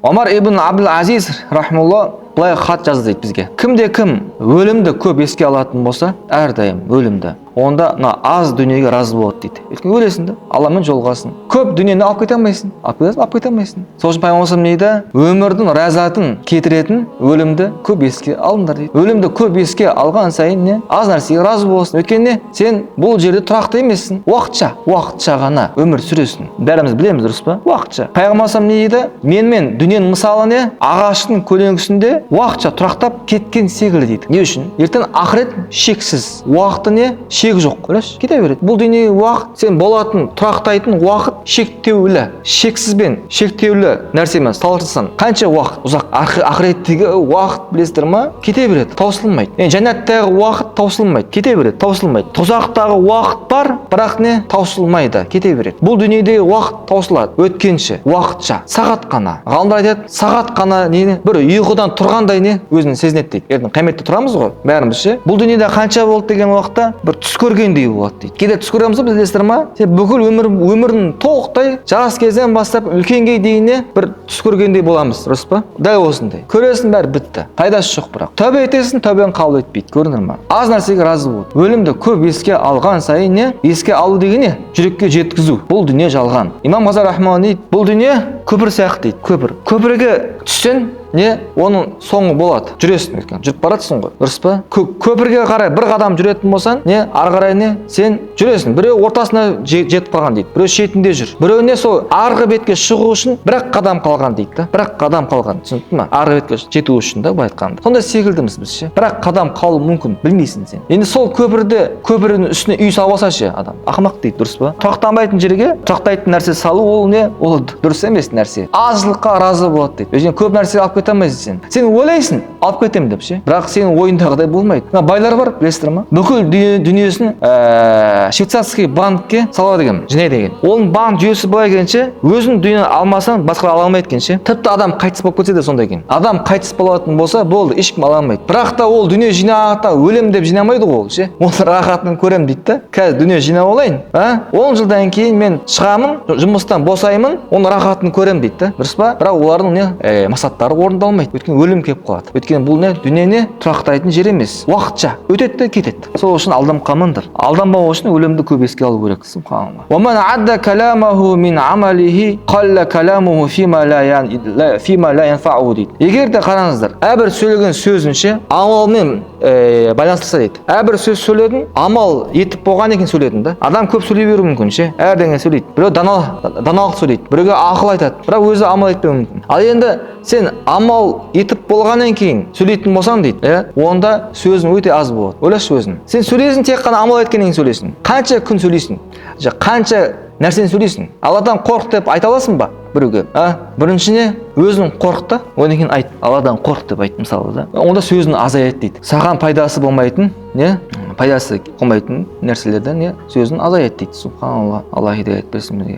Омар ибн Абдул Азиз рахмулла былай хат жазды дейді бізге: кімде кім өлімді көп еске алатын болса, әрдайым өлімді, онда мына аз дүниеге разы болады дейді. Өйткені өлесің да, Алламен жолығасың. Көп дүниені алып кете алмайсың, алып кетесің, алып кете алмайсың. Сол үшін пайғамбар не дейді? Өмірдің ләззатын кетіретін өлімді көп еске алыңдар дейді. Өлімді көп еске алған сайын не, аз нәрсеге разы боласың. Өйткені не, сен бұл жерде тұрақты емессің, уақытша, уақытша ғана өмір сүресің. Бәріміз білеміз, дұрыс па? Уақытша. Пайғамбар не дейді? Менімен дүниенің мысалы не, ағаштың көлеңкесінде уақытша тұрақтап кеткен секілді дейді. Не үшін? Ертең ақырет шексіз, уақыты не, шегі жоқ. Ойлашы, кете береді бұл дүние уақыт. Сен болатын, тұрақтайтын уақыт шектеулі. Шексіз бен шектеулі нәрсемен салыстырсаң, қанша уақыт ұзақ? Ақыреттегі уақыт, білесіздер ма, кете береді, таусылмайды. Енді жәннаттағы уақыт таусылмайды, кете береді, таусылмайды. Тозақтағы уақыт бар, бірақ не, таусылмайды, кете береді. Бұл дүниедегі уақыт таусылады, өткенше, уақытша, сағат қана. Ғалымдар айтады, сағат қана нені, бір ұйқыдан тұрғандай не, өзін сезінеді дейді. Ертең қияметте тұрамыз ғой бәріміз ше. Бұл дүниеде қанша болды деген уақытта бір түс көргендей болады дейді. Кейде түс көреміз ғой біз, білесіздер ма? Сен бүкіл өмір, өмірін толықтай, жас кезден бастап үлкенге дейін не, бір түс көргендей боламыз, дұрыс па? Дәл осындай көресің, бәрі бітті, пайдасы жоқ. Бірақ тәубе етесің, тәубені қабыл етпейді, көрдіңдер ма? Аз нәрсеге разы бол. Өлімді көп еске алған сайын не, еске алу деген не, жүрекке жеткізу. Бұл дүние жалған. Имам Ғазали рахмалла дейді: бұл дүние көпір сияқты дейді. Көпір, көпірге түссең не, оның соңы болады, жүресің, өйткені жүріп бара жатсың ғой, дұрыс па? Көпірге қарай бір қадам жүретін болсаң не, ары қарай не, сен жүресің. Біреу ортасына жетіп қалған дейді, біреу шетінде жүр, біреу не, сол арғы бетке шығу үшін бір ақ қадам қалған дейді да. Бір ақ қадам қалған, түсінікті ма? Арғы бетке жету үшін да, былай айтқанда, сондай секілдіміз біз ше. Бір ақ қадам қалуы мүмкін, білмейсің сен. Енді сол көпірде, көпірдің үстіне үй салып алса ше адам, ақымақ дейді, дұрыс па? Тұрақтанбайтын жерге тұрақтайтын нәрсе салу, ол не, ол дұрыс емес нәрсе. Азшылыққа разы болады дейді. Өйткені көп нәрсе алып кете алмайсың сен. Сен ойлайсың алып кетемін деп ше, бірақ сенің ойыңдағыдай болмайды. Мына байлар бар, білесіздер ма, бүкіл дүниесін швейцарский банкке салады екен, жинайды екен. Оның банк жүйесі былай екен ше: өзің дүниені алмасаң, басқалар ала алмайды екен ше. Тіпті адам қайтыс болып кетсе де сондай екен. Адам қайтыс болатын болса, болды, ешкім ала алмайды. Бірақ та ол дүние жинағанда да өлемін деп жинамайды ғой ол ше. Оның рахатын көремін дейді да. Қазір дүние жинап алайын, а 10 жылдан кейін мен шығамын жұмыстан, босаймын, оның рахатын көремін дейді да, дұрыс па? Бірақ олардың не, мақсаттары орындалмайды, өйткені өлім келіп қалады. Өйткені бұл не, дүние не, тұрақтайтын жер емес, уақытша өтеді де кетеді. Сол үшін алданып қалмаңдар. Алданбау үшін өлімді көп еске алу керек. Субханалла. ومن عد كلامه من عمله قل كلامه فيما لا ينفعه дейді. Егер де, қараңыздар, әрбір сөйлеген сөзінше амалмен байланыстырса дейді. Әрбір сөз сөйледің, амал етіп болғаннан кейін сөйледің да. Адам көп сөйлей беруі мүмкін ше, әрдеңе сөйлейді. Біреу даналық сөйлейді, біреуге ақыл айтады, бірақ өзі амал етпеуі мүмкін. Ал енді сен амал етіп болғаннан кейін сөйлейтін болсаң дейді, иә, онда сөзің өте аз болады. Ойлашы өзің, сен сөйлейсің, тек қана амал еткеннен кейін сөйлейсің. Қанша күн сөйлейсің, қанша нәрсені сөйлейсің? Алладан қорқ деп айта аласың ба біреуге? А бірінші не, өзің қорқ та, одан кейін айт. Алладан қорқ деп айт мысалы да, онда сөзің азаяды дейді. Саған пайдасы болмайтын не, пайдасы болмайтын нәрселерден не, сөзің азаяды дейді. Субханалла, Алла хидаят берсін бізге.